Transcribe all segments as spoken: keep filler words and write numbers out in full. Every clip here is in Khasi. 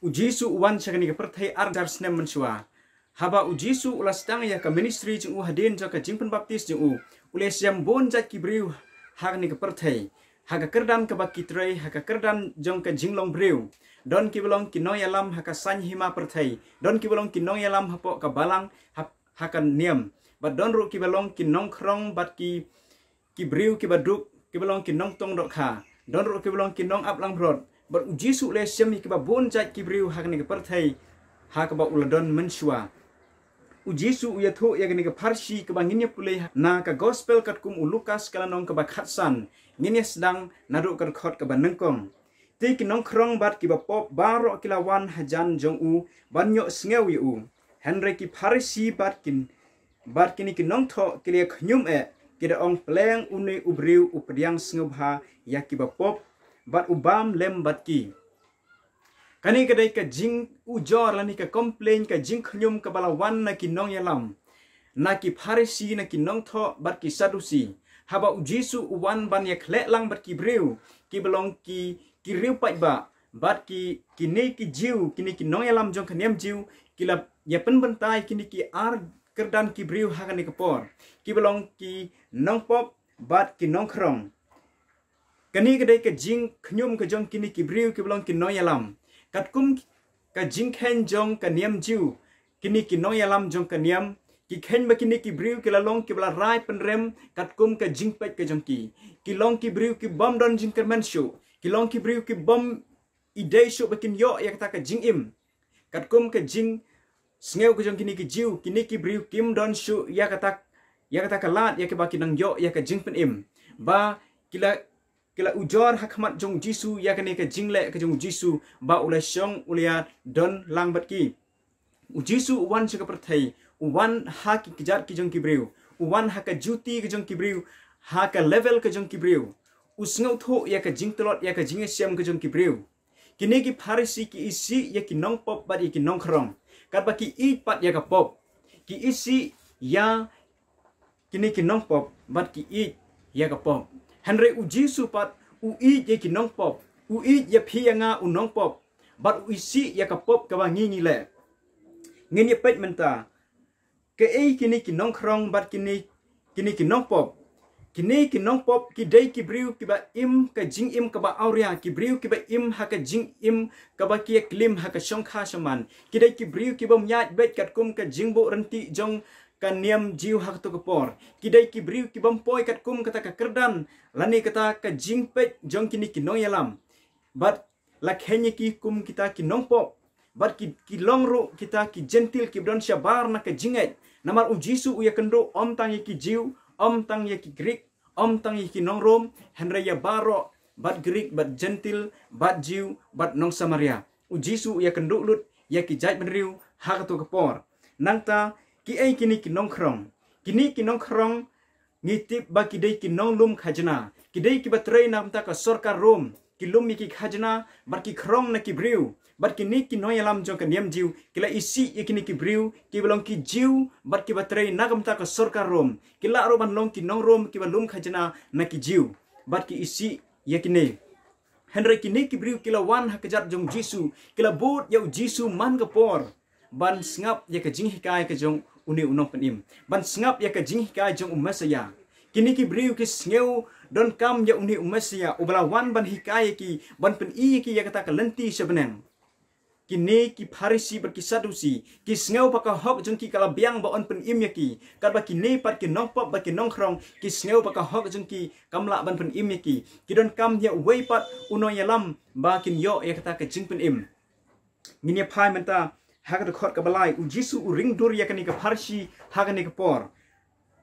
U Jisu u wan sha kane ka pyrthei ar hajar snem mynshuwa. Haba u Jisu u la sdang ïa ka ministry jong u hadien jong ka jingpynbaptis jong u, u la ïashem bun jait ki briew ha kane ka pyrthei, ha ka kyrdan kaba ki trei, ha ka kyrdan jong ka jinglong briew. Don kiba long ki nongïalam ha ka saiñ hima pyrthei, don kiba long ki nongïalam hapoh ka balang, ha, ha ka niam. Bad don ruh kiba long ki nongkhrong bad ki ki briew kiba duk, kiba long ki nongtong dohkha. Don ruh kiba long ki nongap langbrot. Bad u Jisu u la ïashem ïa kiba bun jait ki briew ha kane ka pyrthei, ha kaba u la don mynshuwa. U Jisu u ïathuh ïa kane ka pharshi kaba ngin ïa pule na ka gospel katkum u Lukas ka lynnong kaba khatsan, ngin ïa sdang naduh ka dkhot kaba nyngkong. Te ki nongkhrong bad kiba pop baroh ki la wan hajan jong u ban ïohsngew ïa u. Hynrei ki Pharisi bad ki bad kine ki nongthoh ki la ïa khñium eh, ki da ong, pleng une u briew u pdiang sngewbha ïa kiba pop bad u bam lem bad ki. Kane ka dei ka jingujor lane ka complain, ka jingkhñium kaba la wan na ki nongïalam, na ki Pharisi, na ki nongthoh bad ki Sadusi. Haba u Jisu u wan ban ïa khleh lang bad ki briew kiba long ki, ki riewpaidbah, bad ki, kine ki Jiw, kine ki nongïalam jong ka niam Jiw, ki la ïa pynbynta ïa kine ki ar kyrdan ki briew ha kane ka por, kiba long ki nongpop bad ki nongkhrong. Kane ka dei ka jingkhñium ka jong kine ki briew kiba long ki nongïalam. Katkum ka jingkheiñ jong ka niam Jiw, kine ki nongïalam jong ka niam, ki kheiñ ba kine ki briew ki la long kiba la rai pynrem katkum ka jingpeit ka jong ki. Ki long ki briew ki bym don jingkyrmen shuh. Ki long ki briew ki bym ïadei shuh ba kin ïoh ïa kata ka jingim. Katkum ka jingsngew ka jong kine ki Jiw, kine ki briew kim don shuh ïa kata, ïa kata ka lad ïa kaba ki nang ïoh ïa ka jingpynim. Ba ki la, ki la ujor ha khmat jong u Jisu ïa kane ka jingleh ka jong u Jisu, ba u la shong, u la ïa don lang bad ki. U Jisu u wan sha ka pyrthei, u wan ha ki kjat ki jong ki briew, u wan ha ka juti ka jong ki briew, ha ka level ka jong ki briew. U sngewthuh ïa ka jingtlot, ïa ka jingïashem ka jong ki briew. Kine ki Pharisi ki isih ïa ki nongpop bad ïa ki nongkhrong, katba ki ïeit pat ïa ka pop. Ki isih ïa kine ki nongpop bad ki ïeit ïa ka pop. Hynrei u Jisu pat u ïeit ïa ki nongpop, u ïeit ïa phi ïa nga u nongpop, bad u isih ïa ka pop kaba ngi ngi leh. Ngin ïa peit mynta, kaei kine ki nongkhrong bad kine, kine ki nongpop. Kine ki nongpop ki dei ki briew kiba im ka jingim kaba awria, ki briew kiba im ha ka jingim kaba ki ïa klim ha ka shongkha shaman. Ki dei ki briew ki bym ïaid beit katkum ka jingbuh ryntih jong ka niam Jiw ha kato ka por. Ki dei ki briew ki bym poi katkum kata ka kyrdan lane kata ka jingpeit jong kine ki nongïalam. Bad la kheiñ ïa ki kum kita ki nongpop, bad ki, ki long ruh kita ki Jentil kiba don shabar na ka jingngeit. Namar u Jisu u ïakynduh ym tang ïa ki Jiw, ym tang ïa ki Grik, ym tang ïa ki nong Rom, hynrei ïa baroh, bad Grik, bad Jentil, bad Jiw, bad nong Samaria. U Jisu u ïakynduh lut ïa ki jaitbynriew ha kato ka por. Nangta, kiei kine ki nongkhrong? Kine ki nongkhrong ngi tip ba ki dei ki nonglum khajna. Ki dei kiba trei na ka bynta ka sorkar Rom. Ki lum ïa ki khajna, bad ki khrong na ki briew. Bad kine ki nongïalam jong ka niam Jiw ki la isih ïa kine ki briew kiba long ki Jiw, bad kiba trei na ka bynta ka sorkar Rom. Ki lah ruh ban long ki nong Rom kiba lum khajna na ki Jiw, bad ki isih ïa kine. Hynrei kine ki briew ki la wan ha kjat jong u Jisu, ki la bud ïa u Jisu man ka por ban sngap ïa ka jinghikai ka jong une u nongpynim, ban sngap ïa ka jinghikai jong u Messaïah. Kine ki briew ki sngew donkam ïa une u Messaïah uba la wan ban hikai ïa ki, ban pyni ïa ki ïa kata ka lynti sha bneng. Kine ki Pharisi bad ki Sadusi ki sngew ba ka hok jong ki ka la biang ba yn pynim ïa ki, katba kine pat ki nongpop bad ki nongkhrong ki sngew ba ka hok jong ki kam lah ban pynim ïa ki. Ki donkam ïa uwei pat u nongïalam ba kin ïoh ïa kata ka jingpynim. Ngin ïa phai mynta ha ka dkhot kaba lai, u Jisu u ringdur ïa kane ka pharshi ha kane ka por.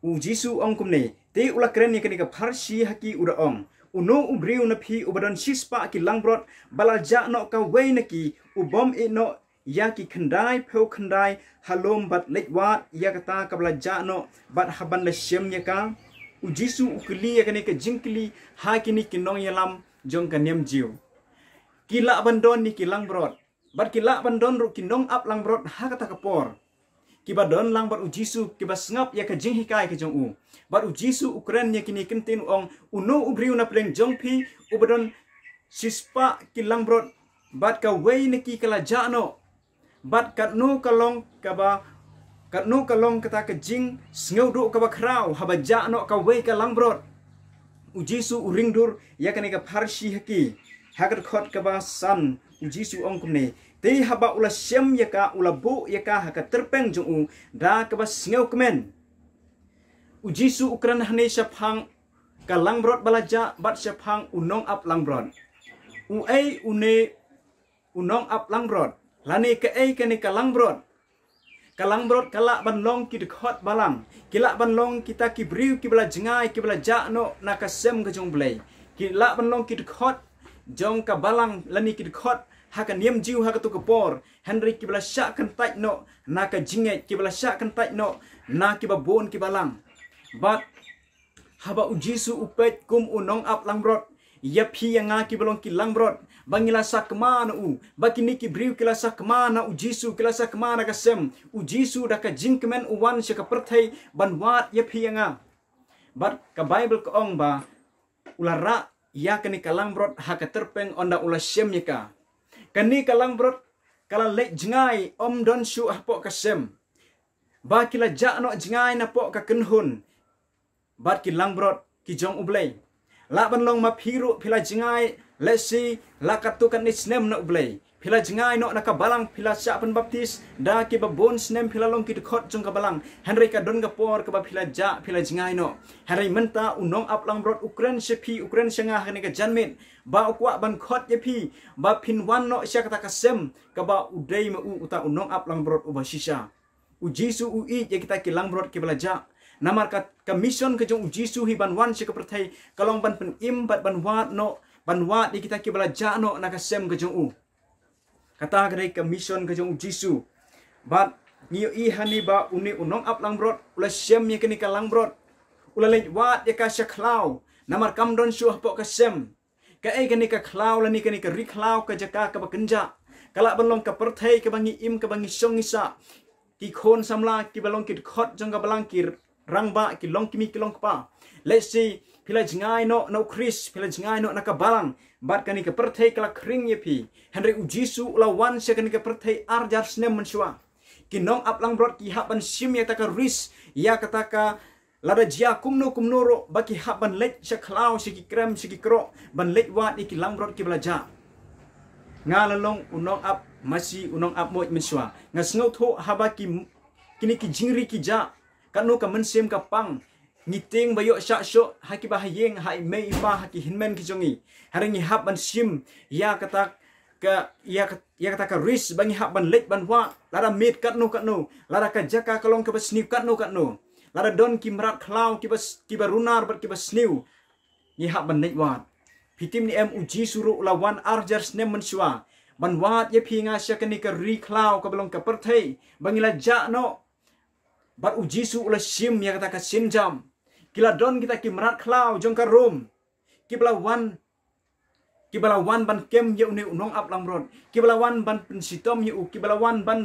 U Jisu u ong kumne, te u la kren ïa kane ka pharshi ha ki u da ong, uno u briew na phi uba don shispah ki langbrot, ba la jah noh kawei na ki, u bym ïeh noh ïa ki khyndai phew khyndai ha lum bad leit wad ïa kata kaba la jah noh bad ha ban la shem ïa ka? U Jisu u kylli ïa kane ka jingkylli ha kine ki nongïalam jong ka niam Jiw. Ki lah ban don ïa ki langbrot, bad ki lah ban don ruh ki nongap langbrot ha kata ka por, kiba don lang bad u Jisu, kiba sngap ïa ka jinghikai ka jong u. Bad u Jisu u kren ïa kine ki ktien u ong, uno u briew na pdeng jong phi uba don shispah ki langbrot, Bad kawei na ki ka la jah noh. Bad katno ka long kaba, katno ka long kata ka jingsngewduh kaba khraw haba jah noh kawei ka langbrot. U Jisu u ringdur ïa kane ka pharshi ha ki. Ha ka dkhot kaba san, u Jisu u ong kumne: Te haba u la shem ïa ka, u la buh ïa ka ha ka tyrpeng jong u da kaba sngewkmen. U Jisu u kren hangne shaphang ka langbrot ba la jah bad shaphang u nongap langbrot. Uei une u nongap langbrot? Lane kaei kane ka langbrot? Ka langbrot ka lah ban long ki dkhot balang. Ki lah ban long kita ki briew kiba la jngai, kiba la jah noh na ka sem ka jong U Blei. Ki lah ban long ki dkhot jong ka balang lane ki dkhot ha ka niam Jiw ha kato ka por. Hynrei kiba la shah kyntait noh na ka jingngeit, kiba la shah kyntait noh na kiba bun ki balang. Bad haba u Jisu u peit kum u nongap langbrot, ïa phi ïa nga kiba long ki langbrot, ba ngi la sakma na u, ba kine ki briew ki la sakma na u Jisu, ki la sakma na ka sem. U Jisu da ka jingkmen u wan sha ka pyrthei ban wad ïa phi ïa nga. Bad ka Baibl ka ong ba u la rah ïa kane ka langbrot ha ka tyrpeng ynda u la shem ïa ka. Kane ka langbrot ka la leit jngai, ym don shuh hapoh ka sem. Ba ki la jah noh jngai napoh ka kynhun. Bad ki langbrot ki jong U Blei. Lah ban long ma phi ruh phi la jngai, let's say, la katto katne snem na U Blei. Phi la jngai noh na ka balang, phi la shah pynbaptis da kiba bun snem, phi la long ki dkhot jong ka balang. Hynrei ka don ka por kaba phi la jah, phi la jngai noh. Hynrei mynta u nongap langbrot u kren sha phi, u kren sha nga ha kane ka janmiet, ba u kwah ban khot ïa phi ba phin wan noh sha kata ka sem kaba u dei ma u, uta u nongap langbrot uba shisha. U Jisu u ïeit ïa kita ki langbrot kiba la jah. Namar ka, ka mission ka jong u Jisu hi ban wan sha ka pyrthei ka long ban pynim bad ban wad noh, ban wad ïa kita kiba la jah noh na ka sem ka jong u. Kata ka dei ka mission ka jong u Jisu. Bad ngi ïohi hangne ba une u nongap langbrot u la shem ïa kane ka langbrot. U la leit wad ïa ka sha khlaw. Namar kam don shuh hapoh ka sem. Kaei kane ka khlaw lane kane ka ri khlaw, ka jaka kaba kynjah? Ka lah ban long ka pyrthei kaba ngi im, kaba ngi shong ngi sah. Ki khun samla kiba long ki dkhot jong ka balang, ki rangbah, ki longkmie, ki longkpa. Let's say phi la jngai noh na u Khrist, phi la jngai noh na ka balang, bad kane ka pyrthei ka la khring ïa phi. Hynrei u Jisu u la wan sha kane ka pyrthei ar hajar snem mynshuwa. Ki nongap langbrot ki hap ban shim ïa kata ka risk, ïa kata ka, lada jia kumno kumno ruh, ba ki hap ban leit sha khlaw, sha ki krem, sha ki kroh, ban leit wad ïa ki langbrot kiba la jah. Nga la long u nongap masi, u nongap mot mynshuwa. Nga sngewthuh haba ki, kine ki jingri ki jah, katno ka mynsiem ka pang. Ngi tieng ba ïoh shah shoh ha kiba ha ïing, ha i mei i pa, ha ki hynmen ki jong ngi. Hynrei ngi hap ban shim ïa kata ka, ïa ka, ïa kata ka risk ba ngi hap ban leit ban wad, lada miet katno katno, lada ka jaka ka long kaba sniew katno katno, lada don ki mrad khlaw kiba s-, kiba runar bad kiba sniew. Ngi hap ban leit wad. Phi tip ne em, u Jisu ruh u la wan ar hajar snem mynshuwa ban wad ïa phi nga sha kane ka ri khlaw kaba long ka pyrthei, ba ngi la jah noh. Bad u Jisu u la shim ïa kata ka sienjam. Ki la don kita ki mrad khlaw jong ka Rom kiba la wan, kiba la wan ban kem ïa une u nongap langbrot, kiba la wan ban pynshitom ïa u, kiba la wan ban,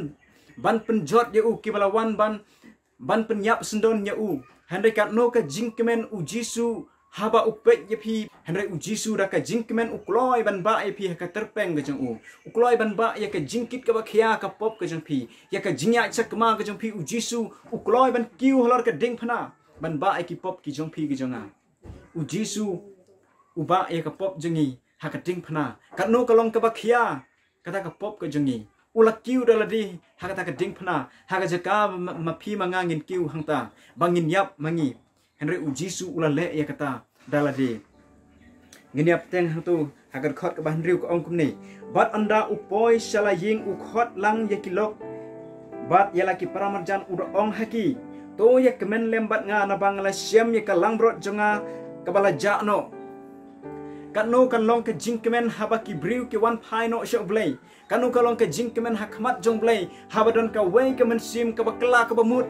ban pynjot ïa u, kiba la wan ban, ban pynïap syndon ïa u. Hynrei katno ka jingkmen u Jisu, haba u peit ïa phi. Hynrei u Jisu da ka jingkmen u kloi ban bah ïa phi ha ka tyrpeng ka jong u. U kloi ban bah ïa ka jingkit kaba khia, ka pop ka jong phi, ïa ka jingïaid sakma ka jong phi. U Jisu u kloi ban kiew halor ka diengphna ban bah ïa ki pop ki jong phi ki jong nga. U Jisu u bah ïa ka pop jong ngi ha ka diengphna. Katno ka long kaba khia kata ka pop ka jong ngi. U la kiew da lade ha kata ka diengphna, ha ka jaka ma, ma phi ma nga ngin kiew hangta, ba ngin ïap ma ngi. Hynrei u Jisu u la leh ïa kata da lade. Ngin ïa bteng hangto ha ka dkhot kaba hynriew, ka ong kumne: Bad ynda u poi sha la ïing u khot lang ïa ki lok bad ïa la ki para marjan, u da ong ha ki: To ïa kmen lem bad nga, naba nga la shem ïa ka langbrot jong nga kaba la jah noh. Katno kan long ka jingkmen haba ki briew ki wan phai noh sha U Blei. Katno ka long ka jingkmen ha khmat jong U Blei haba don kawei ka mynsiem kaba kylla kaba mut.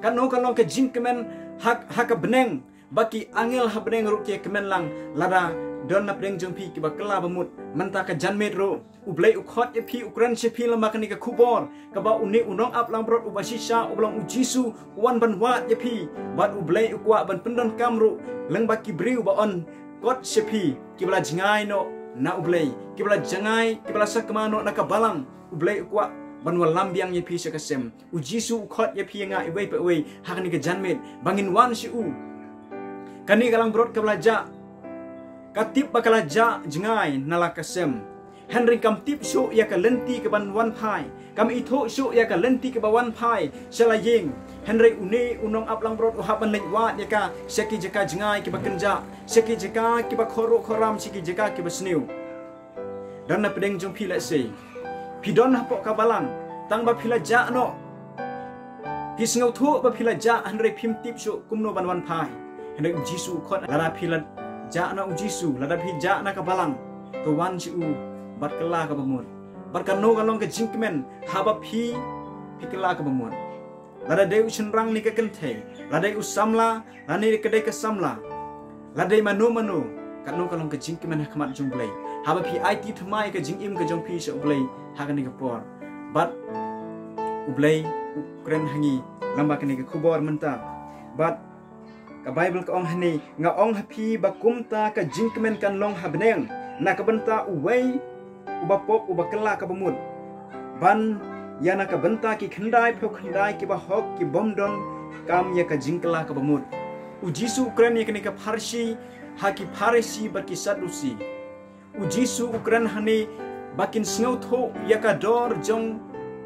Katno ka long ka jingkmen ha, ha ka bneng, ba ki angel ha bneng ruh ki ïa kmen lang lada don na pdeng jong phi kiba kylla ba mut. Mynta ka janmiet ruh U Blei u khot ïa phi, u kren sha phi lyngba kane ka khubor kaba une u nongap langbrot uba shisha uba long u Jisu u wan ban wad ïa phi. Bad U Blei u kwah ban pyndonkam ruh lyngba ki briew ba yn kot sha phi, kiba la jngai noh na U Blei, kiba la jngai, kiba la sakma noh na ka balang, U Blei u kwah ban wallam biang ïa phi sha ka sem. U Jisu u khot ïa phi ïa nga iwei pa iwei ha kane ka janmiet ba ngin wan sha u. Kane ka langbrot kaba la jah, ka tip ba ka la jah jngai na la ka sem. Hynrei kam tip shuh ïa ka lynti kaban wan phai, kam ithuh shuh ïa ka lynti kaba wan phai sha la ïing. Hynrei une u nongap langbrot u hap ban leit wad ïa ka sha ki jaka jngai kiba kynjah, sha ki jaka kiba khorruh khorram, sha ki jaka kiba sniew. Don na pdeng jong phi lehse phi don hapoh ka balang, tang ba phi la jah noh. Phi sngewthuh ba phi la jah, hynrei phim tip shuh kumno ban wan phai. Hynrei U Jisu u khot, lada phi la jah na U Jisu, lada phi jah na ka balang, to wan sha u bad kylla kaba mut. Bad kano ka long ka jingkmen haba phi, phi kylla kaba mut? Lada dei u shynrang ne ka kynthei, lada dei u samla lane ka dei ka samla, lada dei mano mano, kano ka long ka jingkmen ha khmat jong U Blei haba phi aiti thymmai ka jingim ka jong phi sha U Blei ha kane ka por? Bad U Blei u kren ha ngi lyngba kane ka khubor mynta. Bad ka Baibl ka ong hangne, nga ong ha phi ba kumta ka jingkmen kan long ha bneng na ka bynta uwei uba pop, uba kylla kaba mut, ban ïa na ka bynta ki khyndai phew khyndai kiba hok, ki bym don kam ïa ka jingkylla kaba mut. U Jisu u kren ïa kane ka pharshi ha ki Pharisi bad ki Sadusi. U Jisu u kren hangne ba kin sngewthuh ïa ka dor jong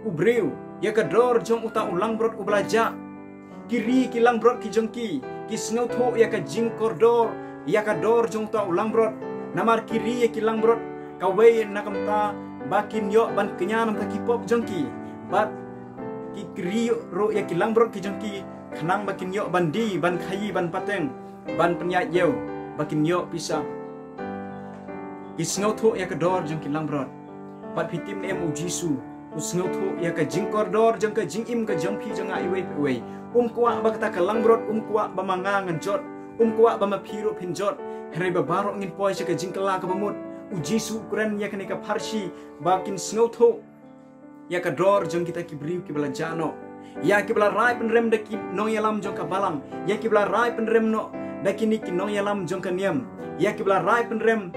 u briew, ïa ka dor jong uta u langbrot uba la jah. Ki ri ki langbrot ki jong ki, ki sngewthuh ïa ka jingkordor ïa ka dor jong uta u langbrot. Namar ki ri ïa ki langbrot kawei na ka bynta ba kin ïoh ban kñia na ka bynta ki pop jong ki, bad ki ri ruh ïa ki langbrot ki jong ki khnang ba kin ïoh ban die, ban khaïi, ban pateng, ban pynïaid ïew, ba kin ïoh pisa. Ki sngewthuh ïa ka dor jong ki langbrot. Bad phi tip ne em, U Jisu u sngewthuh ïa ka jingkordor jong ka jingim ka jong phi jong nga iwei pa iwei. Um kwah ba kata ka langbrot, um kwah ba ma nga ngan jot, um kwah ba ma phi ruh phin jot, hynrei ba baroh ngin poi sha ka jingkylla kaba mut. U Jisu u kren ïa kane ka pharshi ba kin sngewthuh ïa ka dor jong kita ki briew kiba la jah noh, ïa kiba la rai pynrem da ki nongïalam jong ka balang, ïa kiba la rai pynrem noh da kine ki nongïalam jong ka niam, ïa kiba la rai pynrem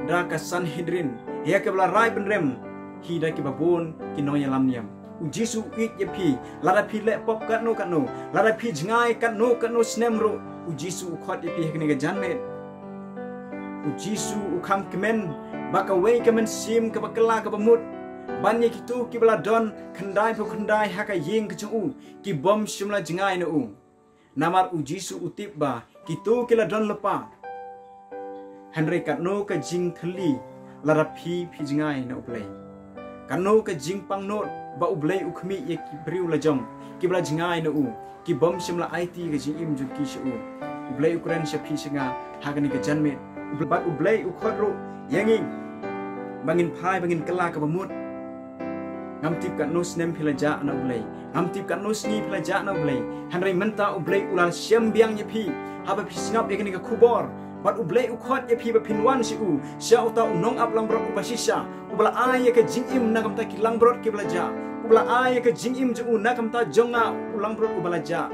da ka Sanhedrin, ïa kiba la rai pynrem hi da kiba bun ki nongïalam niam. U Jisu u ïeit ïa phi, lada phi leh pop katno katno, lada phi jngai katno katno snem ruh, U Jisu u khot ïa phi ha kane ka janmiet. U Jisu u kham kmen ba kawei ka mynsiem kaba kylla kaba mut ban ïa kito kiba la don khyndai phew khyndai ha ka ïing ka jong u, ki bym shym la jngai na u. Namar U Jisu u tip ba kito ki la don lypa. Hynrei katno ka jingthylli lada phi, phi jngai na U Blei. Katno ka jingpangnud ba U Blei u khmih ïa ki briew la jong kiba la jngai na u, ki bym shym la aiti ka jingim jong ki sha u. U Blei u kren sha phi sha nga ha kane ka janmiet. U Blei, bad U Blei u khot ruh ïa ngi ba ngin phai, ba ngin kylla kaba mut. Ngam tip katno snem phi la jah na U Blei, ngam tip katno sngi phi la jah na U Blei, hynrei mynta U Blei u la shem biang ïa phi haba phi sngap ïa kane ka khubor. Bad U Blei u khot ïa phi ba phin wan sha u, sha uta u nongap langbrot uba shisha, uba la ai ïa ka jingim na ka bynta ki langbrot kiba la jah, uba la ai ïa ka jingim jong u na ka bynta jong nga u langbrot uba la jah.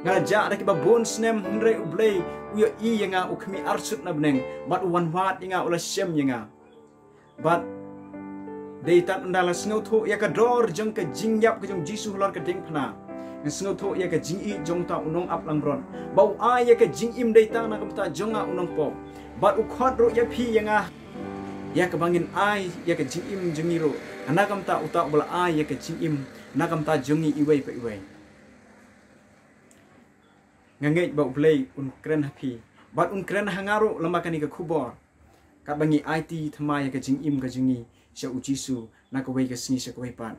Nga la jah da kiba bun snem, hynrei U Blei u ïohi ïa nga, u khmih arsut na bneng, bad u wan wad ïa nga, u la shem ïa nga. Bad dei tang ynda la sngewthuh ïa ka dor jong ka jingïap ka jong U Jisu halor ka diengphna, nga sngewthuh ïa ka jingïeit jong uta u nongap langbrot ba u ai ïa ka jingim dei tang na ka bynta jong nga u nongpop. Bad u khot ruh ïa phi ïa nga ïa kaba ngin ai ïa ka jingim jong ngi ruh na ka bynta uta uba la ai ïa ka jingim na ka bynta jong ngi iwei pa iwei. Nga ngeit ba U Blei un kren ha phi bad un kren ha nga ruh lyngba kane ka khubor, katba ngi aiti thymmai ïa ka jingim ka jong ngi sha U Jisu na kawei ka sngi sha kawei pat.